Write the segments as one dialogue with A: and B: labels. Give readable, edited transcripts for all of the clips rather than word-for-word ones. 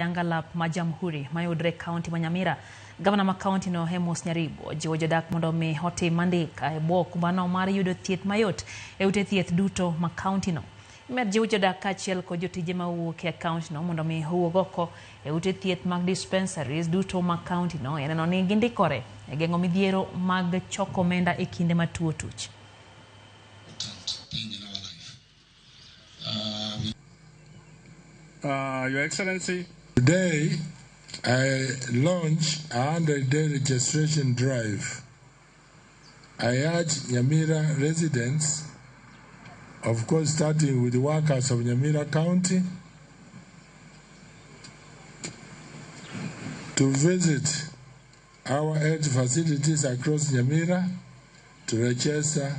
A: Yangalap ma Jamhuri mayudre e kaunti ma Nyamira. Gavana ma kaunti no Amos Nyaribo ojiwo jodak mondo mi otim andika e bwo okumbano mar yudo thieth mayot e ute thieth duto ma kaunti no. Imed jiw jodak kaachiel kod jotije mawuok e kaunti no mondo mi owuog oko e ute thieth mag dispensaries duto ma kaunti no e neno ni gindikore e geng'o midhiero mag choko omenda e kinde ma tuo tuch.
B: Thing in our life.
C: Your Excellency.
D: Today, I launch a 100-day registration drive. I urge Nyamira residents, of course starting with the workers of Nyamira County, to visit our health facilities across Nyamira to register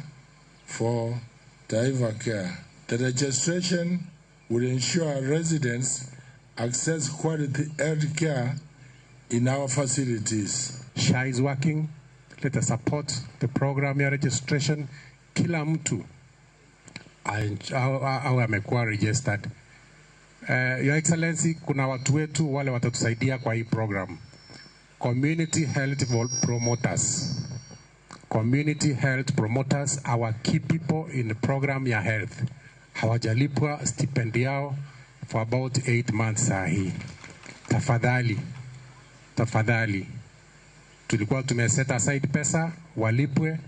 D: for Taifa Care. The registration will ensure residents access quality health care in our facilities.
E: SHA is working. Let us support the program ya registration. Kila mtu awe amekuwa registered. Your Excellency, kuna watu wetu wale watatusaidia kwa hii program. Community Health Promoters. Community Health Promoters, our key people in the program ya health. Hawajalipwa stipend yao for about 8 months saa hii. Tafadhali, tafadhali. Tulikuwa tumeset aside pesa, walipwe.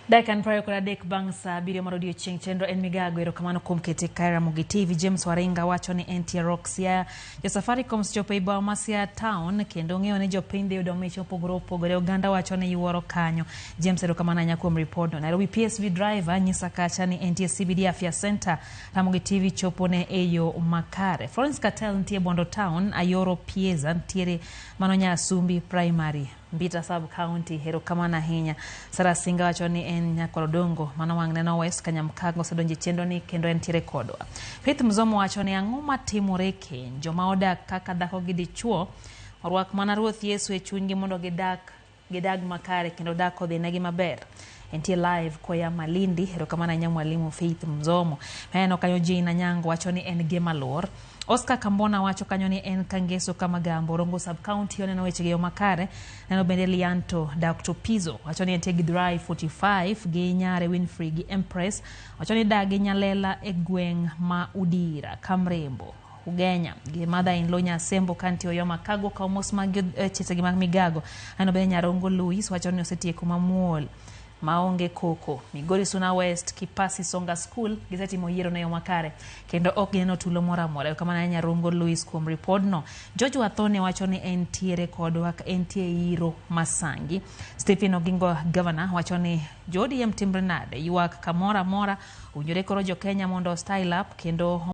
A: Dakika 23 bang' saa 7 mar odiochieng' chenro en migago. Erokamano kuom kete kae Ramogi TV. James Waringa wacho ni entie Rock Siaya. Jo Safaricom osechopo ei boma ma Siaya town kendo ng'eyo ni jopiny dhi yudo mich mopogore opogore. Oganda wacho ni yuoro kanyo. James, erokamano ahinya kuom ripodno. Nairobi PSV driver nyisa kacha ni entie CBD Afya Center. Ramogi TV chopo ne e yo makare. Florence Catel nitie Bondo Town. Ayoro Pieza nitiere mano Nyasumbi Primary, Mbita Sub County. Erokamano ahinya. Sara Singa wacho ni en Nyakorodongo mano wang' neno West Kanyamkago osedonjo e chenro ni kendo entiere kodwa. Faith Mzomo wacho ni ang'o matimore keny joma odak kaka dhako gi dichuo orwak mana Ruoth Yesu e chunygi mondo gidag makare kendo dak odhinegi maber. Entie live koya Malindi. Erokamano ahinya mwalimu Faith Mzomo. Aneno kanyo Jane Anyango wacho ni en gema luor. Oscar Kambona wacho kanyo ni en Kangeso Kamagambo, Rongo Sub County, oneno weche gi yo makare. Neno bende Lianto Dr. Pizzo wacho ni entie gi Drive 45 gi Nyare Winfrey gi Empress. Wacho ni dagi Nyalela e gweng' ma Udira, Kamrembo, Ugenya gi mother in law Nyasembo kantie Oyoma Kago ka omos mag chesegi mag migago. Aneno bende Nyarongo Louis wacho ni osetieko mamuol maonge koko. Migori Suna West, Kipasi Songa School gisetimo yiero ne yo makare kendo ok gineno tulo moro amora. Erokamano ahinya Nyarongo Louis kuom ripodno. George Wathone wacho ni entiere kodwa entie iro Masangi. Stephen Ogingo Governor wacho ni jo ODM timre nade ywak kamoro amora owinjore koro jo Kenya mondo style up kendo